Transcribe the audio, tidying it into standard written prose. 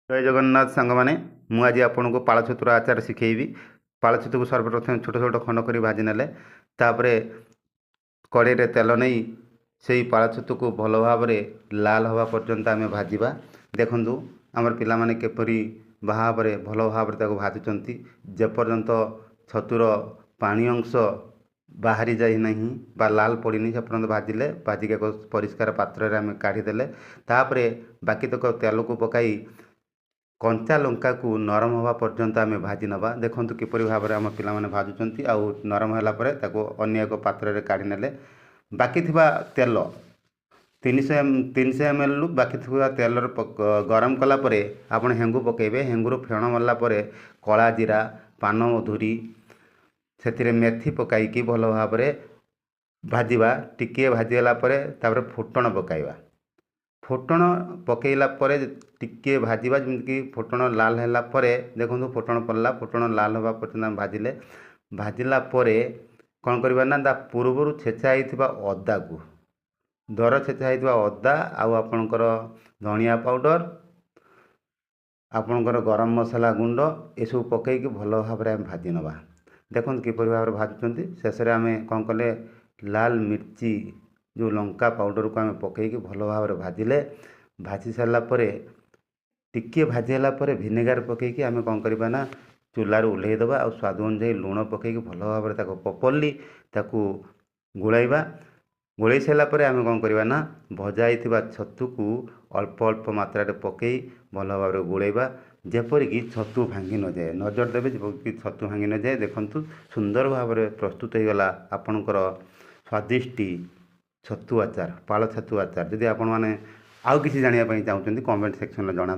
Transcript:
ଜୟ ଜଗନ୍ନାଥ ସାଙ୍ଗମାନେ, ମୁଁ ଆଜି ଆପଣଙ୍କୁ ପାଳ ଛତୁର ଆଚାର ଶିଖେଇବି। ପାଳ ଛତୁକୁ ସର୍ବପ୍ରଥମେ ଛୋଟ ଛୋଟ ଖଣ୍ଡ କରି ଭାଜି ନେଲେ, ତାପରେ କଡ଼େଇରେ ତେଲ ନେଇ ସେଇ ପାଳ ଛତୁକୁ ଭଲ ଭାବରେ ଲାଲ ହେବା ପର୍ଯ୍ୟନ୍ତ ଆମେ ଭାଜିବା। ଦେଖନ୍ତୁ, ଆମର ପିଲାମାନେ କିପରି ଭାବରେ ଭଲ ଭାବରେ ତାକୁ ଭାଜୁଛନ୍ତି। ଯେପର୍ଯ୍ୟନ୍ତ ଛତୁର ପାଣି ଅଂଶ ବାହାରି ଯାଇନାହିଁ ବା ଲାଲ ପଡ଼ିନି, ସେ ପର୍ଯ୍ୟନ୍ତ ଭାଜିଲେ। ଭାଜିକି ଏକ ପରିଷ୍କାର ପାତ୍ରରେ ଆମେ କାଢ଼ିଦେଲେ। ତାପରେ ବାକିତକ ତେଲକୁ ପକାଇ କଞ୍ଚା ଲଙ୍କାକୁ ନରମ ହେବା ପର୍ଯ୍ୟନ୍ତ ଆମେ ଭାଜି ନେବା। ଦେଖନ୍ତୁ କିପରି ଭାବରେ ଆମ ପିଲାମାନେ ଭାଜୁଛନ୍ତି। ଆଉ ନରମ ହେଲା ପରେ ତାକୁ ଅନ୍ୟ ଏକ ପାତ୍ରରେ କାଢ଼ି ନେଲେ। ବାକି ଥିବା ତେଲ 300 ଏମ୍ଏଲ୍ରୁ ବାକି ଥିବା ତେଲରେ ଗରମ କଲା ପରେ ଆପଣ ହେଙ୍ଗୁ ପକାଇବେ। ହେଙ୍ଗୁରୁ ଫେଣ ମାରିଲା ପରେ କଳା ଜିରା, ପାନମଧୁରୀ, ସେଥିରେ ମେଥି ପକାଇକି ଭଲ ଭାବରେ ଭାଜିବା। ଟିକିଏ ଭାଜିଗଲା ପରେ ତାପରେ ଫୁଟଣ ପକାଇବା। ଫୁଟଣ ପକାଇଲା ପରେ ଟିକିଏ ଭାଜିବା, ଯେମିତିକି ଫୁଟଣ ଲାଲ ହେଲା ପରେ। ଦେଖନ୍ତୁ, ଫୁଟଣ ପଡ଼ିଲା। ଫୁଟଣ ଲାଲ ହେବା ପର୍ଯ୍ୟନ୍ତ ଆମେ ଭାଜିଲେ। ଭାଜିଲା ପରେ କ'ଣ କରିବା ନା, ତା ପୂର୍ବରୁ ଛେଚା ହେଇଥିବା ଅଦାକୁ, ଦର ଛେଚା ହେଇଥିବା ଅଦା ଆଉ ଆପଣଙ୍କର ଧନିଆ ପାଉଡ଼ର, ଆପଣଙ୍କର ଗରମ ମସଲା ଗୁଣ୍ଡ, ଏସବୁ ପକାଇକି ଭଲ ଭାବରେ ଆମେ ଭାଜି ନେବା। ଦେଖନ୍ତୁ କିପରି ଭାବରେ ଭାଜୁଛନ୍ତି। ଶେଷରେ ଆମେ କ'ଣ କଲେ, ଲାଲ ମିର୍ଚି ଯେଉଁ ଲଙ୍କା ପାଉଡ଼ରକୁ ଆମେ ପକାଇକି ଭଲ ଭାବରେ ଭାଜିଲେ। ଭାଜି ସାରିଲା ପରେ, ଟିକିଏ ଭାଜି ହେଲା ପରେ ଭିନେଗାର ପକାଇକି ଆମେ କ'ଣ କରିବା ନା, ଚୁଲାରୁ ଓହ୍ଲାଇ ଦେବା। ଆଉ ସ୍ୱାଦ ଅନୁଯାୟୀ ଲୁଣ ପକାଇକି ଭଲ ଭାବରେ ତାକୁ ପ୍ରପର୍ଲି ତାକୁ ଗୋଳାଇବା। ଗୋଳେଇ ସାରିଲା ପରେ ଆମେ କ'ଣ କରିବା ନା, ଭଜା ହେଇଥିବା ଛତୁକୁ ଅଳ୍ପ ଅଳ୍ପ ମାତ୍ରାରେ ପକାଇ ଭଲ ଭାବରେ ଗୋଳେଇବା, ଯେପରିକି ଛତୁ ଭାଙ୍ଗି ନଯାଏ। ନଜର ଦେବେ ଯେପରିକି ଛତୁ ଭାଙ୍ଗି ନଯାଏ। ଦେଖନ୍ତୁ, ସୁନ୍ଦର ଭାବରେ ପ୍ରସ୍ତୁତ ହେଇଗଲା ଆପଣଙ୍କର ସ୍ୱାଦିଷ୍ଟି ଛତୁ ଆଚାର, ପାଳ ଛତୁ ଆଚାର। ଯଦି ଆପଣମାନେ ଆଉ କିଛି ଜାଣିବା ପାଇଁ ଚାହୁଁଛନ୍ତି, କମେଣ୍ଟ ସେକ୍ସନରେ ଜଣାନ୍ତୁ।